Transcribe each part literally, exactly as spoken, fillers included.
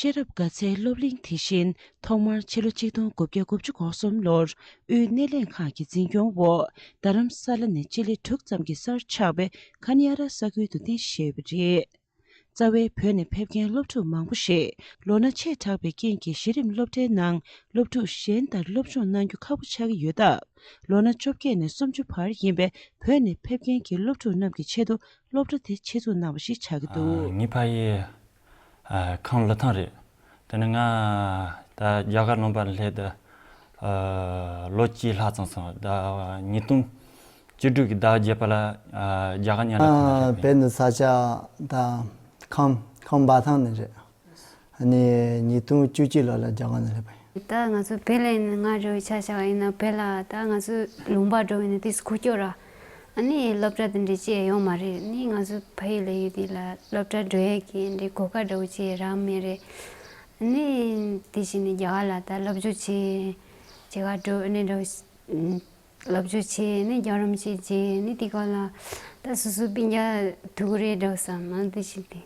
ཤེས་རབ་དགའ་ཚལ་སློབ་གླིང་དེ་བཞིན་ཐོག་མར་ཕྱི་ལོ་ཆིག་སྟོང་དགུ་བརྒྱ་དགུ་བཅུ་གོ་གསུམ་ལོར་དབུས་སྣེ་ལེན་ཁང་གི་འཛིན་སྐྱོང་འོག་རྡ་རམ་ས་ལ་ནས་སྤྱི་ལེ་དྲུག་ཙམ་གྱི་སར་ཆགས་པའི་ཁ་ནི་ཡ་ར་ས་ཁུལ་དུ་རྟེན་གཞི་བྱས་ཡོད་པ་རེད། རྩ་བའི་བོད་ནས་ཕེབས་མཁན་སློབ་ཕྲུག་མང་པོ་ཞིག་ལོ་ན་ཆེ་དྲགས་པའི་རྐྱེན་གྱིས་གཞི་རིམ་སློབ་གྲྭའི་ནང་སློབ་ཕྲུག་གཞན་ལྟར་སློབ་སྦྱོང་གནང་རྒྱུ་ཁག་པོ་ཆགས་ཀྱི་ཡོད་སྟབས། ལོ་ན་བཅོ་བརྒྱད་ནས་སུམ་ཅུ་བར་ཡིན་པའི་བོད་ནས་ཕེབས་མཁན་གྱི་སློབ་ཕྲུག་རྣམས་ཀྱི་ཆེད་དུ་སློབ་གྲྭ་དེ་ཆེད་འཛུགས་གནང་བ་ཞིག་ཆགས་ཀྱི་འདུག་ངའི་ཕ་ཡུལ་ཨ་ཁམས་ལི་ཐང་རེད། དེ་ནས་ང་ད་རྒྱ་གར་ལུང་པར་སླེབས་ཏེ་ཨ་ལོ་གཅིག་ལྷག་ཙམ་སོང་། ད་ཉིས་སྟོང་བཅུ་དྲུག་གི་ཟླ་བརྒྱད་པ་ལ་ཨ་རྒྱ་གར་མཉམ་ལས་ཁང་ལ་ཨ་སླེབས་པ་ཡིན། བོད་ནི་ས་ཆ་ད་ཁམས་ཁམས་འབའ་ཐང་ནས་རེད། ཨ་ནི་ཉིས་སྟོང་བཅུ་གཅིག་ལོ་ལ་རྒྱ་གར་ནས་སླེབས་པ་ཡིན། ད་ང་ཚོ་བོད་ལ་ཡིན་ན་ང་རེ་བའི་ཆ་བཞག་པ་ཡིན་ན་བོད་ལ་ད་ང་ཚོ་ལུང་པ་འགྲོ་བ་ཡིན་ན་དེ་ཁུག་ཀྱོག་ར། ཨ་ནི་སློབ་གྲྭ་དེ་འདྲ་ཅིག་ཡོད་མ་རེད། ཨ་ནི་ང་ཚོ་ཕ་ཡུལ་ལ་ཡོད་དུས་ལ་སློབ་གྲྭ་འགྲོ་ཡས་ཀྱི་འདྲའི་གོ་སྐབས་འདྲ་བོ་ཅིག་རག་མེད་རེད། ཨ་ནི་དེ་བཞིན་ནི་རྒྱ་གར་ལ་ད་སློབ་སྦྱོང་བྱེད་བྱེད་ག་འགྲོ། ཨ་ནི་འདྲ་བོ་སློབ་སྦྱོང་བྱེད། ཨ་ནི་རྒྱང་རིང་ཅིག་བརྒྱུད། ཨ་ནི་དེ་ག་ལ་ད་སོ་སོ་སྤུན་ཀྱག་ཐུག་གི་རེད་འདྲ་བོ་བསམ། ཨ་ནི་དེ་བཞིན་དེ།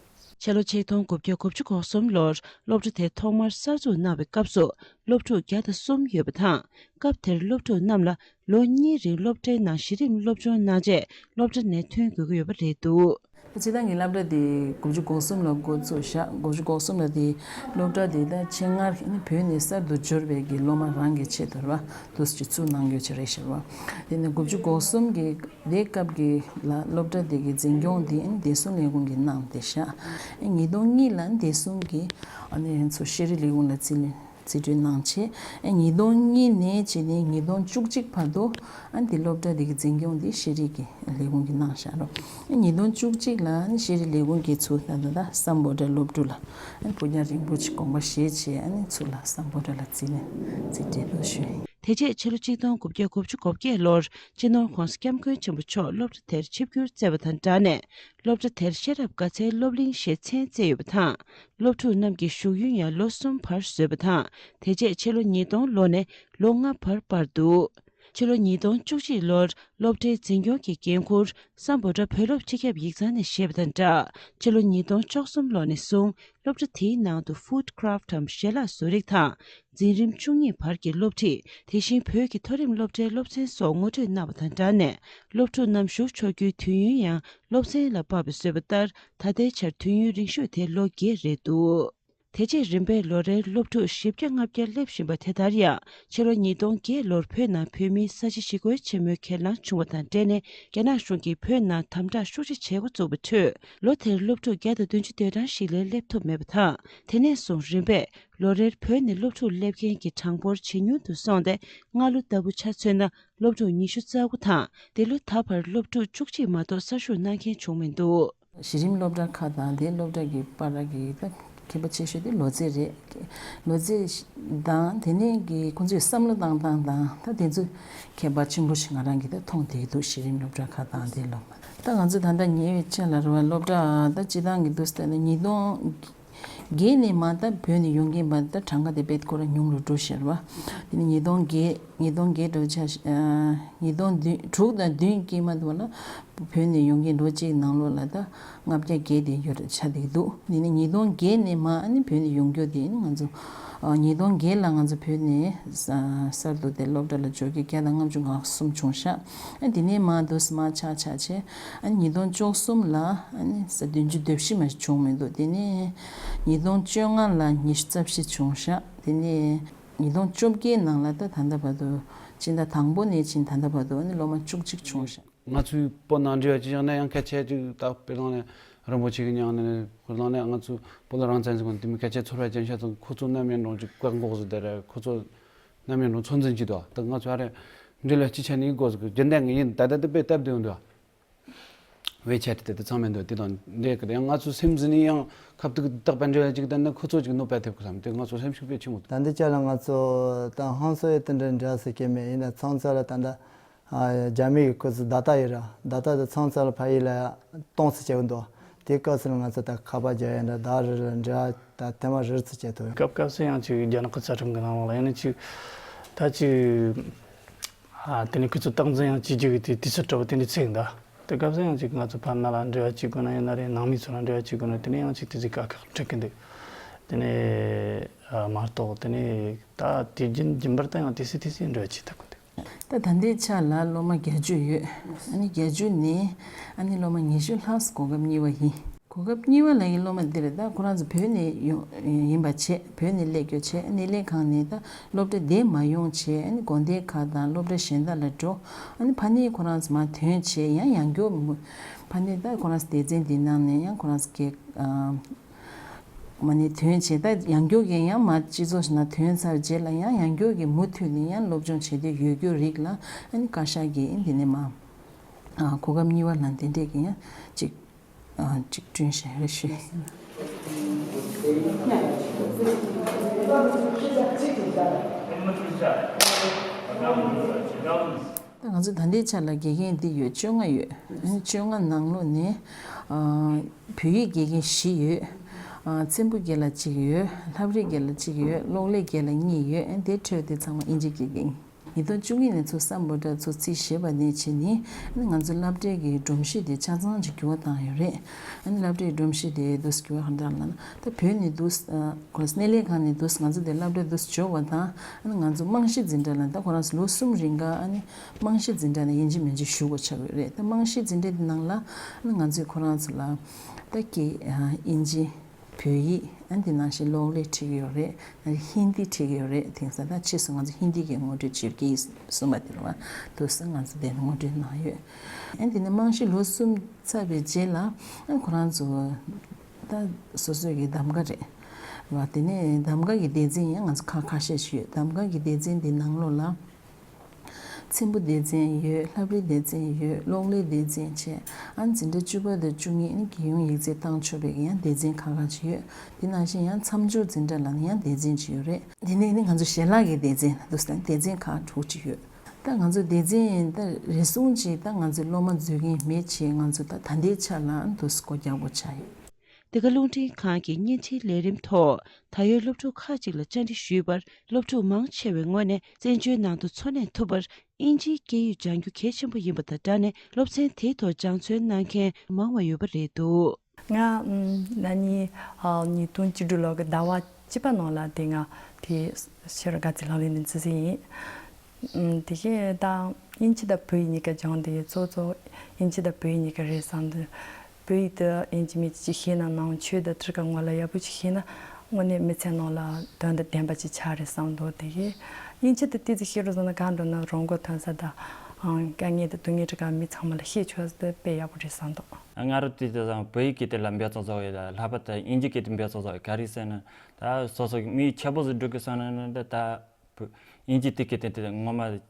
ཕྱི་ལོ་ཆིག་སྟོང་དགུ་བརྒྱ་དགུ་བཅུ་གོ་གསུམ་ལོར་སློབ་གྲྭ་དེ་ཐོག་མར་གསར་འཛུགས་གནང་བའི་སྐབས་སུ་སློབ་ཕྲུག་བརྒྱ་དང་གསུམ་ཡོད་པ་དང་། སྐབས་དེར་སློབ་ཕྲུག་རྣམས་ལ་ལོ་གཉིས་རིང་སློབ་གྲྭའི་ནང་གཞི་རིམ་སློབ་སྦྱོང་གནང་རྗེས་སློབ་གྲྭ་ནས་ཐོན་དགོས་ཀྱི་ཡོད་པ་རེད་འདུག་སྤྱིར་བཏང་གི་སློབ་གྲྭ་དེ་དགུ་བཅུ་གོ་གསུམ་ལ་འགོ་བཙུགས་ཤག་དགུ་བཅུ་གོ་གསུམ་ལ་དེ་སློབ་གྲྭ་དེ་ད་ཆེད་མངགས་ནི་བོད་ནས་གསར་དུ་འབྱོར་བའི་གི་སློབ་མ་རང་གི་ཆེད་དུ་རེད་པ། དུས་ཀྱི་ཚུར་གནང་རྒྱུ་ཅིག་རེད་ཤག་པ། དེ་ནས་དགུ་བཅུ་གོ་གསུམ་གི་དེའི་སྐབས་ཀྱི་ལ་སློབ་གྲྭ་དེ་གི་འཛིན་སྐྱོང་དེ་བདེ་སྲུང་ལས་ཁུངས་ཀྱིས་གནང་བསྡད་ཤག་ཉིས་སྟོང་གཉིས་ལ་བདེ་སྲུང་གིས་ཨ་ནི་ཚོ་ཤེས་རིག་ལས་ཁུངས་ལ་རྩིས་ལེན་རྩིས་སྤྲོད་གནང་བྱས། ཉིས་སྟོང་གཉིས་ནས་བྱས་ནས་ཉིས་སྟོང་བཅུ་གཅིག་བར་དུ་ཨ་ནི་དེ་སློབ་གྲྭ་དེ་གི་འཛིན་སྐྱོང་དེ་ཤེས་རིག་གི་ལས་ཁུངས་ཀྱིས་གནང་ཤག་རོ། ཉིས་སྟོང་བཅུ་གཅིག་ལ་ཨ་ནི་ཤེས་རིག་ལས་ཁུངས་ཀྱིས་ཚུར་ད་ལྟ་ད་སམ་བྷོ་ཊ་སློབ་ཕྲུག་ལ་ཨ་ནི་བུ་ཉག་རིང་པོ་ཅིག་དགོངས་པ་བཞེས་བྱས། ཨ་ནི་ཚུར་ལ་སམ་བྷོ་ཊ་ལ་རྩིས་ལེན་རྩིས་སྤྲད་འདུག་ཞུ། དེ་རྗེས་ཕྱི་ལོ་ཆིག་སྟོང་དགུ་བརྒྱ་དགུ་བཅུ་གོ་བརྒྱད་ལོར་སྤྱི་ནོར་༸གོང་ས་༸སྐྱབས་མགོན་ཆེན་པོ་མཆོག་སློབ་གྲྭ་དེར་ཆིབས་བསྒྱུར་བསྩལ་བ་དང་སྦྲགས་ནས། སློབ་གྲྭ་དེར་ཤེས་རབ་དགའ་ཚལ་སློབ་གླིང་ཞེས་མཚན་བསྩལ་ཡོད་པ་དང་། སློབ་ཕྲུག་རྣམས་ཀྱི་བཞུགས་ཡུན་ཡང་ལོ་གསུམ་བར་བཟོས་པ་དང་། དེ་རྗེས་ཕྱི་ལོ་ཉིས་སྟོང་ལོ་ནས་ལོ་ལྔ་བར་སྤར་འདུག་ཕྱི་ལོ་ཉིས་སྟོང་བཅུ་གཅིག་ལོར་སློབ་གྲྭའི་འཛིན་སྐྱོང་གི་འགན་འཁུར་སམ་བྷོ་ཊ་བོད་སློབ་སྤྱི་ཁྱབ་ཡིག་ཚང་ནས་བཞེས་པ་དང་སྦྲགས། ཕྱི་ལོ་ཉིས་སྟོང་བཅུ་གསུམ་ལོ་ནས་བཟུང་སློབ་གྲྭ་དེའི་ནང་དུ་ཧྥུཌ་ཀྲབ་ཊམ་ཞལ་ལག་བཟོ་རིག་དང་། འཛིན་རིམ་བཅུ་གཉིས་བར་གྱི་སློབ་ཁྲིད། དེ་བཞིན་བོད་ཀྱི་མཐོ་རིམ་སློབ་གྲྭའི་སློབ་ཚན་སོགས་ངོ་སྤྲོད་གནང་བ་དང་སྦྲགས་ནས། སློབ་ཕྲུག་རྣམས་བཞུགས་ཆོག་རྒྱུའི་དུས་ཡུན་ཡང་སློབ་ཚན་ལ་དཔག་པའི་བཟོས་པ་ལྟར། ད་ལྟའི་ཆར་དུས་ཡུན་རིང་ཤོས་དེ་ལོ་བརྒྱད་རེད་འདུག་དེ་རྗེས་རིམ་པས་ལོ་རེར་སློབ་ཕྲུག་བཞི་བརྒྱ་ལྔ་བརྒྱ་སླེབས་བཞིན་པ་དེ་ལྟར་ཡང་། ཕྱི་ལོ་ཉིས་སྟོང་བརྒྱད་ལོར་བོད་ནང་བོད་མིའི་ས་བྱི་ཞི་རྒོལ་ཆེན་མོའི་གྱེན་ལངས་བྱུང་བ་དང་འབྲེལ་ནས། རྒྱ་ནག་གཞུང་གིས་བོད་ནང་དམ་དྲག་ཤུགས་ཆེ་བྱེད་འགོ་བཙུགས་པའི་ཁྲོད། ལོ་དེར་སློབ་ཕྲུག་བརྒྱ་དང་བདུན་ཅུ་དོན་གྲངས་ཤིག་ལས་སླེབས་ཐུབ་མེད་པ་དང་། དེ་ནས་བཟུང་རིམ་པས་ལོ་རེར་བོད་ནས་སློབ་ཕྲུག་སླེབས་མཁན་གྱི་གྲངས་འབོར་ཇེ་ཉུང་དུ་སོང་སྟེ། སྔ་ལོ་ལྟ་བུ་ཆ་མཚོན་ན་སློབ་ཕྲུག་ཉི་ཤུ་རྩ་དགུ་དང་། འདི་ལོ་ད་བར་སློབ་ཕྲུག་བཅུ་གཅིག་མ་གཏོགས་གསར་ཞུགས་གནང་མཁན་བྱུང་མི་འདུག་གཞི་རིམ་སློབ་གྲྭ་ཁག་དང་དེའི་སློབ་གྲྭ་གི་བར་གྱི་ད་ཁྱད་པར་ཆེ་ཤོས་དེ་ལོ་ཚད་རེད། ལོ་ཚད་དང་དེ་ནས་ཀྱི་ཁོང་ཚོས་བསམ་བློ་བཏང་སྟངས་དང་ད་དེ་ཚོ་ཁྱད་པར་ཆེན་པོ་ཞིག་ང་རང་གིས་ད་མཐོང་བསྡད་འདུག་གཞི་རིམ་སློབ་གྲྭ་ཁག་དང་དེའི་སློབ་མ། ད་ང་ཚོ་ད་ལྟ་ཉེ་བའི་ཆར་ལ་རེད་པ། སློབ་གྲྭ་ད་སྤྱི་བཏང་གི་འདུག་ཟེར་ན་ཉིས་སྟོང་བརྒྱད་ནས་མ་ད་བོད་ནས་ཡོང་མཁན་པ་ད་གྲངས་ཀ་དེ་དཔེ་ཁོ་རང་ཉུང་རུ་འགྲོ་བཞིན་རེད་པ། དེ་ནས་ཉིས་སྟོང་བརྒྱད་ཉིས་སྟོང་བརྒྱད་འགྲོ་ཆ་ཨ་ཉིས་སྟོང་བདུན་དྲུག་དང་བདུན་དཀྱིལ་མ་དུ་བ་ལ་བོད་ནས་ཡོང་མཁན་ལོ་གཅིག་ནང་ལོགས་ལ་ད་ལྔ་བརྒྱ་བརྒལ་ཏེ་ཡོད་རེད་ཆགས་བསྡད་འདུག་དེ་ནས་ཉིས་སྟོང་བརྒྱད་ནས་མ་ཨ་ནི་བོད་ནས་ཡོང་རྒྱུ་དེ་ནི་ང་ཚོ་ཨ་ཉིས་སྟོང་བརྒྱད་ལ་ང་ཚོ་བོད་ནས་ས་གསར་དུ་དེ་སློབ་གྲྭ་ལ་འབྱོར་མཁན་བརྒྱ་དང་ལྔ་བཅུ་ང་གསུམ་བྱུང་ཤག་ཨ་དེ་ནས་མ་དུ་མ་ཆགས་ཆགས་བྱས་ཨ་ཉིས་སྟོང་བཅུ་གསུམ་ལ་ཨ་ནི་ས་བདུན་ཅུ་དོན་བཞི་མ་ཞིག་བྱུང་མི་འདུག་དེ་ནས་ཉིས་སྟོང་བཅོ་ལྔ་ལ་ཉི་ཤུ་རྩ་བཞི་བྱུང་ཤག་དེ་ནས། ཉིས་སྟོང་བཅོ་བརྒྱད་ནང་ལ་ད་ད་ལྟ་བར་དུ་སྤྱི་ཟླ་དང་པོ་ནས་ཕྱིན་ད་ལྟ་བར་དུ་ནི་སློབ་མ་བཅུ་གཅིག་བྱུང་ཤག་ང་ཚོའི་བོད་ནང་འབྲེལ་བ་ཅིག་ཡང་ན་ཡང་སྐད་ཆ་ཅིག་ད་དཔེ་བླངས་ནས་རིན་པོ་ཆེ་གི་མྱིང་ནས་དཔེ་བླངས་ནས་ང་ཚོ་བོད་ལ་རང་བཙན་ཟེར་གོ་དེ་མི་སྐད་ཆ་ཚོར་བ་ཅན་ཤ་ཚོ་ཁོ་ཚོ་ནམ་ཡང་འགྲོ་ཅིག་བཀག་འགོག་ཟེར་དེ་རེད། ཁོ་ཚོ་ནམ་ཡང་འགྲོ་ཚོད་འཛིན་གྱི་འདུག་ད་ང་ཚོ་ཨ་རེ་འབྲེལ་བ་ཅིག་བྱས་ནས་འགོ་ཟེར་གི་རྒྱུན་ལྡན་གི་ཡིན། ད་ལྟ་དེ་དཔེ་སྟབས་བདེ་འདུག་བེད་སྤྱད་དེ་དེ་ཚང་མས་འདུག་དེ་དང་འདྲེས་ཀྱི་དེ་ཡང་ང་ཚོ་སེམས་ཟིན་ནས་ཡང་ཁ་ཐུག་རྟག་པར་འབྲེལ་བ་ཅིག་བསྟན་ན་ཁོ་ཚོ་ཅིག་གནོད་པ་ཐེབས་ཀྱི་བསམ་དེ་ང་ཚོ་སེམས་ཤུགས་དཔེ་ཆེན་པོ་འདུག་ད་འདི་ཅག་ལ་ང་ཚོ་ད་ཧང་སོ་ཡི་དེ་འདྲ་འདྲ་ཟེར་གྱི་མེད། ཡིན་ན་ཚང་ཚ་ལ་ད་ད་རྒྱ་མི་གི་ཁོ་ཚོ་ད་ད་ཡོད་ར། ད་ད་དེ་ཚང་ཚ་ལ་ཕ་ཡི་ལ་གཏོང་ཚུལ་བྱེད་ཀྱི་འདུག་དེ་སྐབས་སུ་ལ་ང་ཚོ་ད་ཁ་པར་རྒྱག་ཡ་འདྲ་ད་རི་རི་འདྲ་ད་ཐེངས་མ་རི་རི་ཚུལ་བྱེད་ཐུབ་ཡོད། སྐབས་སྐབས་སུ་ཡང་ཅིག་རྒྱ་ནག་གི་རྩ་ཁྲིམས་གི་ནང་ལོགས་ལ་ཡང་ན་ཅིག་ད་ཅིག་ཨ་དེ་ནས་ཁོ་ཚོ་སྟངས་འཛིན་ཡང་བྱེད་རྒྱུ་གི་དེ་དུས་ཚོད་འདྲ་བོ་དེ་འདྲ་ཚིག་འདུག་དེ་སྐབས་སུ་ཡང་ཅིག་ང་ཚོ་ཕ་མ་ལ་འབྲེལ་བ་བྱེད་དགོས་ན་ཡང་ན་རེད། ནང་མི་ཚོ་ལ་འབྲེལ་བ་བྱེད་དགོས་ན་དེ་ནས་ཡང་ཅིག་དེ་ཚིག་དཀའ་ཁག་འཕྲད་ཀྱི་འདུག་དེ་ནས་ཨ་མ་གཏོགས་དེ་ནས་ད་དུས་རྒྱུན་རྒྱུན་པར་ད་ཡང་དུས་སུ་དུས་སུ་འགྲོ་ཆེད་དུ་གོ་འདུག་ད་ད་ལྟའི་ཆ་ལ་སློབ་མ་བརྒྱད་ཅུ་ཡོད། ཨ་ནི་བརྒྱད་ཅུ་ནས་ཨ་ནི་སློབ་མ་ཉི་ཤུ་ལྷག་གོ་སྐབས་གཉིས་པ་ཡིན། གོ་སྐབས་གཉིས་པ་ལ་ཡི་སློབ་མ་འདིར་ད་ཁོ་རང་ཚོ་བོད་ནས་ཡོང་ཡིན་པ་བྱས། བོད་ནས་སླེབས་རྒྱུ་བྱས། སྣེ་ལེན་ཁང་ནས་ད་སློབ་གྲྭ་འདིར་མ་ཡོང་བྱས། ཨ་ནི་དགོན་སྡེ་ཁག་དང་སློབ་གྲྭ་གཞན་དག་ལ་འགྲོ། ཨ་ནི་ཕ་ནས་ཁོ་རང་ཚོ་མར་ཐོན་བྱས། ཡང་ཡང་སྐྱོར་མུ་ཕ་ནས་ད་ཁོ་རང་ཚོ་སྡེ་ཚན་འདི་ནང་ནས་ཡང་ཁོ་རང་ཚོ་གི་ཨ་མ་ནས་ཐོན་བྱས། ད་ཡང་སྐྱོར་གྱི་ཡང་མ་སྤྱི་ཚོགས་ནང་ཐོན་ཚར་རྗེས་ལ་ཡང་ཡང་སྐྱོར་གྱི་མུ་མཐུད་ནས་ཡང་སློབ་སྦྱོང་བྱེད་འདོད་ཡོད་རྒྱུ་རིགས་ལ་ཨ་ནི་བཀའ་ཤག་གིས་འདི་ནས་མ་ཨ་གོ་སྐབས་གཉིས་པ་ལ་དེ་འདྲས་ཀྱི་ཡང་ཅིག་ཨ་ཅིག་བསྐྲུན་བཞིན་རེད་ཞུ། ད་ང་ཚོ་ད་ལྟའི་ཆ་ལ་དགེ་རྒན་འདི་ཡོད། བཅོ་ལྔ་ཡོད། བཅོ་ལྔ་ནང་ལོགས་ནས་ཨ་བོད་ཡིག་དགེ་རྒན་བཞི་ཡོད། ཨ་ཚེམ་བུ་དགེ་ལགས་གཅིག་ཡོད། ལྷ་བྲིས་དགེ་ལགས་གཅིག་ཡོད། གློག་ཀླད་དགེ་ལགས་གཉིས་ཡོད། ཨ་དེ་འཕྲོས་དེ་ཚང་མ་དབྱིན་ཇི་དགེ་རྒན། ཉིས་སྟོང་བཅུ་གཉིས་ནས་ཚུར་སམ་བྷོ་ཊ་ཚུར་རྩིས་བཞེས་པ་ནས་བྱས་ནས་ང་ཚོ་སློབ་གྲྭའི་གི་སྒྲོམ་གཞི་དེ་ཆ་ཚང་ཅིག་འགྱུར་བ་བཏང་ཡོད་རེད། ཨ་ནི་སློབ་གྲྭའི་སྒྲོམ་གཞི་དེ་འདུག་སེ་འགྱུར་བ་གང་འདྲ་ལབ་ན། ད་བོད་ནས་འདུག་སེ་ཁོ་རང་སྣེ་ལེན་ཁང་ནས་འདུག་སེ་ང་ཚོ་དེ་སློབ་གྲྭ་འདུག་སེ་འབྱོར་བ་དང་། ཨ་ནི་ང་ཚོ་རྨང་གཞི་འཛིན་གྲྭ་ལ་ད་ཁོ་རང་ཚོ་ལོ་གསུམ་རིང་ག་ཨ་ནི་རྨང་གཞི་འཛིན་གྲྭ་ནས་དབྱིན་ཇི་མན་ཇི་ཞུ་དགོས་ཆགས་ཡོད་རེད། ད་རྨང་གཞི་འཛིན་གྲྭ་དེ་ནང་ལ་ཨ་ནི་ང་ཚོས་ཁོ་རང་ཚོ་ལ་ད་ཀྱི་དབྱིན་ཇི། བོད་ཡིག་ཨ་འདི་ནང་བཞིན་གློག་ཀླད་ཁྲིད་ཀྱི་ཡོད་རེད། ཧིན་དི་ཁྲིད་ཀྱི་ཡོད་རེད། དེང་སང་ད་ཕྱིས་སུ་ང་ཚོ་ཧིན་དི་གི་ངོ་སྤྲོད་བྱེད་ཀྱི་གསུངས་པ་དེ་རེད་བ། འདུག་སེ་ང་ཚོ་དེ་ངོ་སྤྲོད་གནང་ཡོད། ཨ་འདི་ནི་རྨང་གཞི་ལོ་གསུམ་ཚར་བའི་རྗེས་ལ་ཨ་ཁོ་རང་ཚོ་ད་སོ་སོའི་གི་གདམ་ག་རེད་བ། དེ་ནས་གདམ་ག་གི་སྡེ་ཚན་ཡང་ང་ཚོ་ཁག་ཁ་ཤས་ཤིག་ཡོད། གདམ་ག་གི་སྡེ་ཚན་འདི་ནང་ལོགས་ལ། ཚེམ་བུ་སྡེ་ཚན་ཡོད། ལྷ་བྲིས་སྡེ་ཚན་ཡོད། གློག་ཀླད་སྡེ་ཚན་བྱས། ཨ་འཛིན་གྲྭ་བཅུ་པ་དང་བཅུ་གཉིས་ནི་རྒྱལ་ཡོངས་ཡིག་ཚད་བཏང་ཆོག་པའི་ཡང་སྡེ་ཚན་ཁག་ཁག་ཅིག་ཡོད། དེ་ནང་བཞིན་ཡང་མཚམས་སྦྱོར་འཛིན་གྲྭ་ལ་ནི་ཡང་སྡེ་ཚན་ཅིག་ཡོད་རེད། དེ་ནས་ནི་ང་ཚོ་ཞལ་ལག་གི་སྡེ་ཚན་འདུག་སེ་སྡེ་ཚན་ཁག་དྲུག་ཅིག་ཡོད། ད་ང་ཚོ་སྡེ་ཚན་ད་རེ་ཟུང་ཅིག་ད་ང་ཚོ་སློབ་མ་འཛུལ་མཁན་མེད་ཅེས་ང་ཚོ་ད་ད་ལྟའི་ཆ་ལ་འདུག་སེ་སྒོ་རྒྱག་དགོས་ཆགས་ཡོད། འདི་ག་རླུང་འཕྲིན་ཁང་གི་བརྙན་འཕྲིན་ལས་རིམ་ཐོག་ད་ཡོད་སློབ་ཕྲུག་ཁག་ཅིག་ལ་བཅར་འདྲི་ཞུས་པར། སློབ་ཕྲུག་མང་ཆེ་བའི་ངོས་ནས་བཙན་བྱོལ་ནང་དུ་འཚོ་གནས་ཐུབ་པར་དབྱིན་ཇིའི་སྐད་ཡིག་སྦྱང་རྒྱུ་གལ་ཆེན་པོ་ཡིན་པ་དང་སྦྲགས་ནས། སློབ་ཚན་དེའི་ཐོག་སྦྱང་བརྩོན་གནང་མཁན་མང་བ་ཡོད་པ་རེད་འདུག་ང་ཨམ་ན་ནིང་ཨ་ཉིས་སྟོང་བཅུ་དྲུག་ལོ་གི་ཟླ་བ་གཅིག་པ་ནང་ལ་དེ་ང་དེ་ཕྱི་རུ་དགའ་ཚལ་ལག་ལེན་ནས་བརྩི་ས་ཡིན། ཨམ་དེ་བཞིན་ད་དབྱིན་ཇི་དང་བོད་ཡིག་གཉིས་ཀ་སྦྱངས་ཏེ་གཙོ་གཙོ་དབྱིན་ཇི་དང་བོད་ཡིག་གཉིས་ཀ་རེད་བསམ་འདུག་བོད་ཡིག་དང་དབྱིན་ཇི་མི་ཅིག་ཤེས་ན་ནང་ཆོས་དང་ཐད་ཀར་ངོ་ལ་ཡག་པོ་ཅིག་ཤེས་ན་དངོས་གནས་མི་ཚེ་ནང་ལ་དོན་དང་ལྡན་པ་ཅིག་ཆགས་རེད་བསམ་འདུག་དེ་བཞིན་དབྱིན་ཇི་དང་ཏོག་ཙམ་ཤེས་རུ་སོང་ན་གང་འགྲོ་ན་རང་མགོ་ཐོན་ས་དང་དཀའ་ངལ་དང་སྡུག་བསྔལ་ཐད་ཀར་མི་ཚང་མ་ལ་ཤེས་ཆོག་ས་དེ་དཔེ་ཡག་པོ་རེད་བསམ་འདུག་ང་རང་དུས་དེ་དང་བོད་ཡིག་གི་དེ་ལ་འབད་བརྩོན་བཟོ་ཡོད་ལ། ལྷག་པར་དུ་དབྱིན་ཇི་གི་དེ་འབད་བརྩོན་བཟོ་ཡོད། ག་རེ་ཟེར་ན་ད་སོ་སོ་མི་ཆེ་པོ་ཟིག་འགྲོ་གི་སོང་ན་ད་ད་དབྱིན་ཇི་དེ་གི་དེ་དེ་ངོ་མ་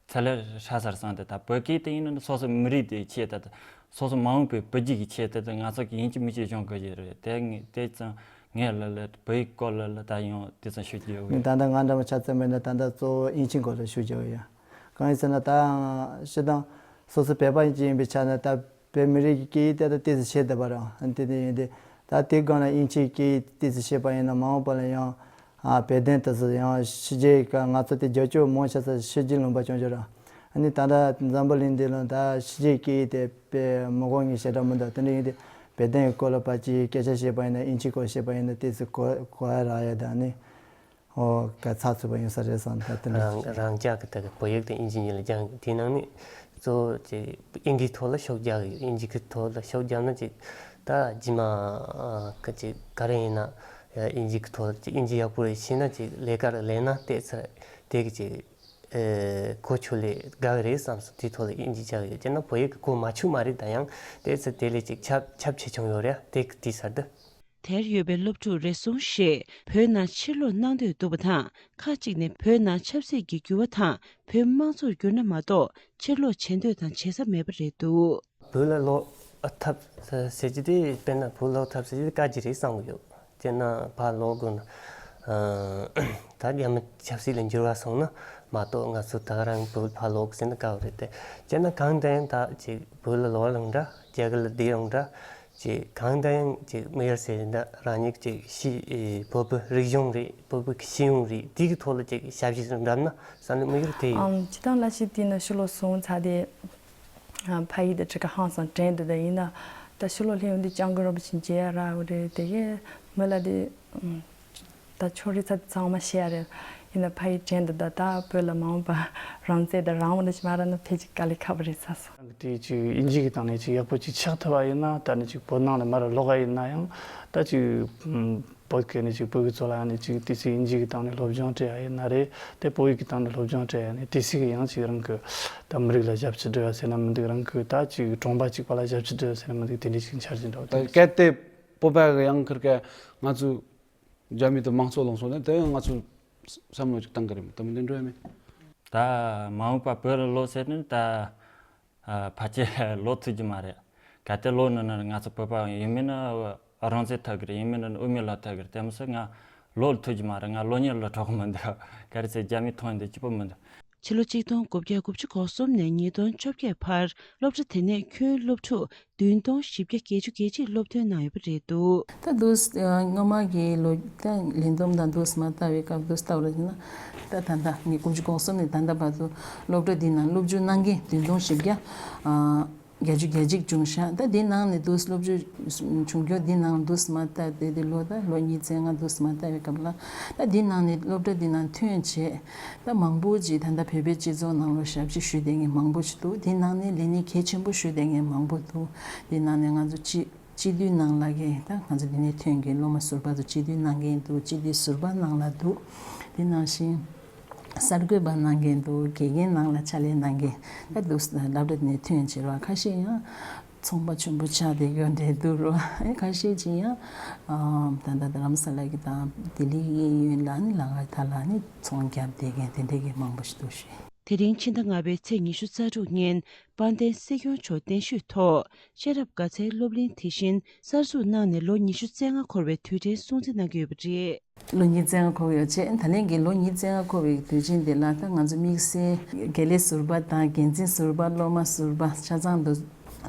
ཚད་ལས་ཧྲ་སར་སོང་སྟེ། ད་བོད་སྐད་དེ་ཡིན་ན་སོ་སོ་མི་རིགས་དེ་ཆེད་དུ་སོ་སོ་མ་འོངས་པའི་བུ་རྒྱུད་ཀྱི་ཆེད་དུ་ང་ཚོ་གི་དབྱིན་ཇི་མི་ཆེ་སྦྱོང་དགོས་ཀྱི་རེད། དེ་ངས་དེ་ཙང་ངས་ལ་ལ་བོད་ཡིག་སྐོར་ལ་ལ་ད་ཡང་དེ་ཙང་ཞུ་རྒྱུ་ཡོད། ད་ལྟ་ང་འདྲ་མ་ཆ་ཚང་མེད་ན་ད་ལྟ་གཙོ་བོ་དབྱིན་ཇིའི་སྐོར་ལ་ཞུ་རྒྱུ་ཡོད། གང་ཡིན་ཟེར་ན་ད་སྤྱིར་བཏང་སོ་སོ་བོད་པ་ཅིག་ཡིན་པའི་ཆ་ནས་ད་བོད་མི་རིགས་ཀྱི་སྐད་ཡིག་དེ་ད་ཏོག་ཙམ་ཤེས་བསྡད་པ་རེད། དེ་དེ་ཡིན་དུས་ད་དེ་སྒང་ལ་དབྱིན་ཇིའི་སྐད་ཡིག་ཏོག་ཙམ་ཤེས་པ་ཡིན་ན་མ་འོངས་པ་ལ་ཡང་ཨ་བོད་དོན་དེ་ཚོ་ཡང་ཕྱི་རྒྱལ་ག་ང་ཚོ་དེ་རྒྱབ་སྐྱོར་མང་ཆེ་ས་ཕྱི་རྒྱལ་ལུང་པ་སྐྱོང་རྒྱུ་རེད། ཨ་ནི་ད་ལྟ་འཛམ་བུ་གླིང་འདི་ལ་ད་ཕྱི་རྒྱལ་སྐད་ཡིག་དེ་དཔེ་མི་གོ་མཁན་ཞེ་དྲག་མི་འདུག་དེ་འདྲ་ཡིན་དུས་བོད་དོན་གྱི་སྐོར་ལ་ཕར་ཅིག་སྐད་ཆ་བཤད་པ་ཡིན་ན་དབྱིན་ཇིའི་སྐོར་བཤད་པ་ཡིན་ན་ཏོག་ཙམ་གོ་གོ་ཡ་རག་ཡ་ད་ཨ་ནི། ཨོ་ག་ཚགས་ཚུད་པ་ཡོང་ས་རེད་བསམ་ད་དེ་འདྲ་རང་ཞིག་རང་ཅག་གི་ད་གི་བོད་ཡིག་དང་དབྱིན་ཇི་གཉིས་ལ་སྦྱང་གི་དེ་ནང་ནས་གཙོ་བོ་ཅིག་དབྱིན་ཇིའི་ཐོག་ལ་ཤུགས་རྒྱག་གི་ཡོད། དབྱིན་ཇི་གི་ཐོག་ལ་ཤུགས་རྒྱག་ན་ཅིག་ད་རྗེས་མ་ག་ཅིག་ག་རེ་ཡིན་ན་དབྱིན་ཇི་གི་ཐོག་ལ་ཅིག་དབྱིན་ཇི་ཡག་པོ་རེད་ཤེས་ན་ཅིག་ལས་ཀ་རེ་ལས་ན་ཏོག་ཙམ་དེ་གི་ཅིག་གོ་ཆོད་ལས་དགའ་གི་རེད་བསམ་སོང་། དེའི་ཐོག་ལ་དབྱིན་ཇི་སྦྱང་གི་ཡོད། དེ་ན་བོད་ཡིག་གི་གོ་མ་ཆོད་མ་རེད། ད་ཡང་ཏོག་ཙམ་དེ་ལས་ཅིག་ཁྱབ་ཁྱབ་ཆེ་ཆུང་ཡོད་རེད། དེ་གི་དེ་ཚར་དུ། དེར་ཡོད་པའི་སློབ་ཕྲུག་རེ་ཟུང་ཞིག་བོད་ནང་ཕྱིར་ལོག་གནང་འདོད་འདུག་པ་དང་། ཁག་ཅིག་ནས་བོད་ནང་ཆབ་སྲིད་ཀྱི་འགྱུར་བ་དང་བོད་དམངས་གཙོར་འགྱུར་ན་མ་གཏོགས་ཕྱིར་ལོག་བྱེད་འདོད་དང་བྱེད་ས་མེད་པ་རེད་འདུག་བོད་ལ་ལོག་ཐབས་ཟེར་གྱི་དེ་དཔེར་ན་བོད་ལོག་ཐབས་ཟེར་གྱི་དེ་དཀའ་གི་རེད་བསམ་གྱི་ཡོད། དཔེར་ན་ཕར་ལོག་དགོས་ན་ད་རྒྱ་མི་ཆབ་སྲིད་ལ་འགྱུར་བ་སོང་ན་མ་གཏོགས་ང་ཚོ་ད་ག་རང་བོད་ཕར་ལོག་ཟེར་ན་དཀའ་བ་རེད་དེ། དཔེར་ན་གང་ལྟར་ཡང་ད་ཅིག་བོད་ལ་ལོག་ལ་འདྲ་རྒྱ་གར་ལ་བསྡད་ཡོང་འདྲ། ཅིག་གང་ལྟར་ཡང་ཅིག་དམིགས་ཡུལ་ཟེར་ན་རང་ཉིད་ཅིག་ཤི་བོད་པའི་རིག་གཞུང་རེད། བོད་པའི་ཤེས་ཡོན་རེད། དེ་གི་ཐོག་ལ་ཅིག་ཞབས་ཕྱི་འགྲམ་ན་བསམ་བློ་དམིགས་ཡུལ་དེ་ཡིན། ཨམ་སྤྱིར་བཏང་ལ་ཤི་དུས་ན་ཕྱི་ལོགས་སོང་ཚར་དེ་ཕ་ཡུལ་དུ་ཁྲི་ཁ་ཧང་སང་དྲན་འདུག་ད་ཡིན་ན་ད་ཕྱི་ལོགས་སླེབས་ཡོང་དུས་སྐྱབས་མགོན་རིན་པོ་ཆེ་མཇལ་ཡ་རག་གི་རེད། དེ་གས་མི་ལ་དེ་ཨམ་ ད་ཆོ་རི་ཚ་དེ་ཚང་མ་ཤེས་ཡ་རེད། ཡིན་ན་ཕ་ཡི་དྲན་དུ་ད་ད་བོད་ལ་མ་འོངས་པ་རང་བཙན་དང་རང་དབང་ཞིག་མ་རག་ན་ཕལ་ཆེར་དཀའ་ལས་ཁག་པོ་རེད་ས་སོ། དེ་ཅིག་ཨིན་ཇི་གི་སྟེང་ནས་ཅིག་ཡག་པོ་ཅིག་ཆགས་ཐུབ་པ་ཡིན་ན། ད་ནི་ཅིག་བོད་ནང་ནས་མར་ལོག་ག་ཡིན་ན་ཡང་ད་ཅིག་བོད་སྐད་ནས་ཅིག་བོད་ཀྱི་ཚོ་ལ་ནི་ཅིག་དེ་སྲིད་ཨིན་ཇི་གི་སྟེང་ནས་སློབ་སྦྱོང་སྤྲད་ཡ་ཡིན་ན་རེད། དེ་བོད་ཡིག་གི་སྟེང་ནས་སློབ་སྦྱོང་སྤྲད་ཡ་ནི་དེ་སྲིད་ཀྱི་ཡང་ཅིག་རང་གི་ད་མི་རིགས་ལ་ཞབས་ཕྱི་སྒྲུབ་ཡ་ཟེར་ན་མི་འདུག་རང་གི་ད་ཅིག་གྲོང་པ་གཅིག་པ་ལ་ཞབས་ཕྱི་སྒྲུབ་ཡ་ཟེར་ན་མི་འདུག་དེ་འདྲ་ཅིག་འཆར་གཞི་འདྲ་བོ་ད་དེ་གལ་ཏེ་བོད་པ་གི་ཡང་ཁིར་ཀ་ང་ཚོ་རྒྱ་མི་དང་དམངས་གཙོ་ལངས་སོང་ན་དེ་ཡང་ང་ཚོ་བསམ་བློ་ཅིག་བཏང་གི་རེད། མི་ད་མི་འདི་འགྲོ་ཡ་མེད། ད་མ་འོངས་པ་བོད་ལ་ལོག་ཟེར་ནས་ད་ཨ་ཕལ་ཆེར་ལོག་ཐུབ་ཀྱི་མ་རེད། གལ་ཏེ་ལོག་ནས་ན་ང་ཚོ་བོད་པ་ཡིན་མིན་ན་རང་བཙན་ཐོབ་ཀྱི་རེད། ཡིན་མིན་ན་དབུ་མའི་ལམ་ཐོབ་ཀྱི་རེད། དེ་མི་སྲིད་ང་ལོག་ཐུབ་ཀྱི་མ་རེད། ང་ལོག་གཉེར་ལ་གྲོགས་མི་འདུག་ག་རེ་ཟེར་རྒྱ་མི་མཐོང་ཡོང་དུས་སྐྱིད་པོ་མི་འདུག་ཕྱི་ལོ་གཅིག་སྟོང་དགུ་བརྒྱ་དགུ་བཅུ་གོ་གསུམ་ནས་ཉིས་སྟོང་བཅོ་བརྒྱད་བར་སློབ་གྲྭ་དེ་ནས་ཁྱོན་སློབ་ཕྲུག་བདུན་སྟོང་བཞི་བརྒྱ་བརྒྱད་ཅུ་གྱ་གཅིག་སློབ་ཐོན་གནང་ཡོད་པ་རེད་འདུག་ད་དུས་སྔོན་མ་གི་ལོ་ད་ལས་བསྡོམས་དང་དུས་མ་ལྟ་བའི་སྐབས་དུས་ལྟ་བ་ལ་ཡིན་ན། ད་ད་ལྟ་ངས་དགུ་བཅུ་གོ་གསུམ་ནས་ད་ལྟ་བར་དུ་སློབ་གྲྭ་འདི་ནང་སློབ་འཇུག་གནང་མཁན་བདུན་སྟོང་བཞི་བརྒྱ་བརྒྱད་ཅུ་གྱ་གཅིག་བྱུང་ཤག་ད་འདི་ནང་ནས་དུས་སློབ་འཇུག་བྱུང་རྒྱུ་འདི་ནང་དུས་མ་ལྟ་དེ་དེ་ལོ་ད་ལོ་ཉིས་བརྩེགས་ལྔ་དུས་མ་ལྟ་བའི་སྐབས་ལ། ད་འདི་ནང་ནས་སློབ་གྲྭ་འདི་ནང་ཐོན་བྱས། ད་མང་པོ་ཅིག་ད་ལྟ་བོད་པའི་སྤྱི་ཚོགས་ནང་ལ་ཞབས་ཕྱི་ཞུས་བསྡད་མཁན་མང་པོ་ཞིག་འདུག་དེ་ནང་ནས་ལས་གནས་གལ་ཆེན་པོ་ཞུས་བསྡད་མཁན་མང་པོ་འདུག་དེ་ནང་ནས་ང་ཚོ་སྤྱི་སྤྱི་འཐུས་ནང་ལ་གི་ད་ང་ཚོ་འདི་ནས་ཐོན་མཁན་སློབ་མ་ཟུར་པ་ཚོ་སྤྱི་འཐུས་གནང་མཁན་འདུག་སྤྱི་འཐུས་ཟུར་པ་ནང་ལ་འདུག་དེ་ནང་བཞིན་གསར་འགོད་པ་གནང་མཁན་འདུག་དགེ་རྒན་ནང་ལ་ཕྱག་ལས་གནང་མཁན་ད་འདུག་སློབ་གྲྭ་འདི་ནས་ཐོན་བྱས་རོགས། ཁ་ཤས་ཡང་ཚོང་པ་ཆེན་པོ་ཆགས་བསྡད་ཡོད་འདྲ་འདུག་རོ། ཁ་ཤས་ཅིག་ཡང་ཨམ་ད་ལྟ་རྡ་རམ་ས་ལ་གི་དང་ལྡི་ལི་གཡས་གཡོན་ལ་ནི་ལ་ངར་ཐ་ལ་ནི་ཚོང་རྒྱབ་བསྡད་མཁན་དེ་འདྲ་གི་མང་པོ་ཞིག་འདུག་ཞུས། དེ་རིང་ཕྱི་ཟླ་ལྔ་པའི་ཚེས་ཉི་ཤུ་རྩ་དྲུག་ཉིན་དཔལ་ལྡན་སྲིད་སྐྱོང་མཆོག་གདན་ཞུས་ཐོག་ཤེས་རབ་དགའ་ཚལ་སློབ་གླིང་དེ་བཞིན་གསར་འཛུགས་གནང་ནས་ལོ་ཉི་ཤུ་རྩ་ལྔ་འཁོར་བའི་དུས་དྲན་སྲུང་བརྩི་གནང་གི་ཡོད་པ་རེད། ལོ་ཉིས་བརྩེགས་ལྔ་འཁོར་ཡོད་ཅེས། ད་ལན་གྱི་ལོ་ཉིས་བརྩེགས་ལྔ་འཁོར་བའི་དུས་ཆེན་འདི་ལ་ད་ང་ཚོ་དམིགས་བསལ་དགེ་ལས་ཟུར་པ་དང་འགན་འཛིན་ཟུར་པ་སློབ་མ་ཟུར་པ་ཆ་ཚང་དུ་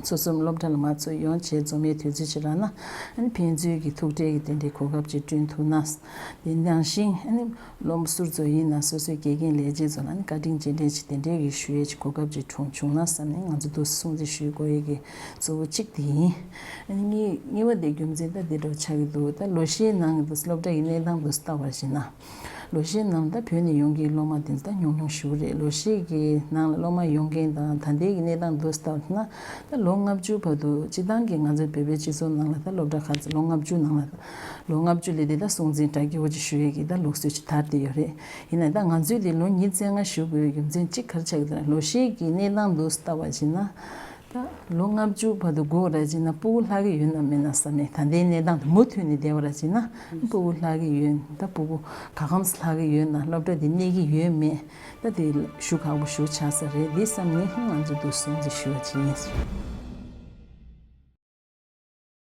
ཚུད་གསུམ་སློབ་གྲྭ་ལ་མ་ཚུད་ཡོང་བྱས་འཛོམས་མའི་དུས་ཚོད་ཅིག་རག་ན། ཨ་ནི་ཕན་ཚུན་གྱི་ཐུག་འཕྲད་ཀྱི་དེ་འདྲའི་གོ་སྐབས་ཅིག་བསྐྲུན་ཐུབ་ན། དེ་ནང་བཞིན་ཨ་ནི་སློབ་མ་ཟུར་ཚོ་ཡིན་ན་སོ་སོའི་དགེ་རྒན་ལས་བྱེད་ཚོ་ལ་ཨ་ནི་བཀའ་དྲིན་རྗེས་དྲན་ཅིག་དེ་འདྲའི་གི་ཞུ་ཡས་ཅིག་གོ་སྐབས་ཅིག་བྱུང་བྱུང་ན་བསམ་ནས་ང་ཚོ་འདུག་སྲུང་བརྩི་ཞུ་དགོས་ཡས་ཀྱི་གཙོ་བོ་གཅིག་དེ་ཡིན། ཨ་ནི་གཉིས་གཉིས་པ་དེ་རྒྱུ་མཚན་ད་འདི་འདྲ་ཆགས་ཀྱི་འདུག་ད་ལོ་ཤས་ནང་གི་འདུག་སློབ་གྲྭ་ཡི་གནས་སྟངས་འདུག་ལྟ་བ་ཞིག་ན། ལོ་ཤས་ནང་ད་བོད་ནས་ཡོང་མཁན་སློབ་མ་དེ་ཚོ་ད་ཉུང་ཉུང་ཞིག་རེད། ལོ་ཤས་ཀྱི་ནང་ལ་སློབ་མ་ཡོང་མཁན་དང་ད་ལྟའི་གི་གནས་སྟངས་འདུག་ལྟ་བ་ན། ད་ལོ་ལྔ་བཅུ་བར་དུ་སྤྱི་བཏང་གི་ང་ཚོའི་བོད་པའི་སྤྱི་ཚོགས་ནང་ལ་ད་སློབ་གྲྭ་ཁག་ཚོ་ལོ་ལྔ་བཅུ་ནང་ལ་ད་ལོ་ལྔ་བཅུ་སླེབས་དུས་ད་སྲུང་བརྩི་གྲ་རྒྱས་པོ་ཅིག་ཞུ་ཡས་ཀྱི་ད་ལུགས་སྲོལ་ཅིག་དར་བསྡད་ཡོད་རེད། ཡིན་ན་ད་ང་ཚོས་དེ་ལོ་ཉིས་བརྩེགས་ལྔ་ཞུ་དགོས་པའི་རྒྱུ་མཚན་གཅིག་ག་རེ་ཆགས་ཀྱི་འདུག་ན། ལོ་ཤས་ཀྱི་གནས་སྟངས་འདུག་ལྟ་བ་ཞིག་ན། ད་ལོ་ལྔ་བཅུ་བར་དུ་འགོར་ར་ཅིག་ན་སྤུ་གུ་ལྷག་གི་ཡོད་ན་མེད་ན་བསམ་ནས། ད་ལྟའི་གནས་སྟངས་དེ་མུ་མཐུད་ནས་བསྡད་པ་ར་ཅིག་ན་སྤུ་གུ་ལྷག་གི་ཡོད། ད་སྤུ་གུ་ག་གམ་ལྷག་གི་ཡོད་ན་སློབ་གྲྭ་དེ་གནས་ཀྱི་ཡོད་མེད་ད་དེ་ཞུ་ཁག་པོ་ཞུ་ཆགས་ས་རེད། འདི་བསམ་ནས་ང་ཚོ་འདུག་སྲུང་བརྩི་ཞུ་བ་ཅིག་ཡིན།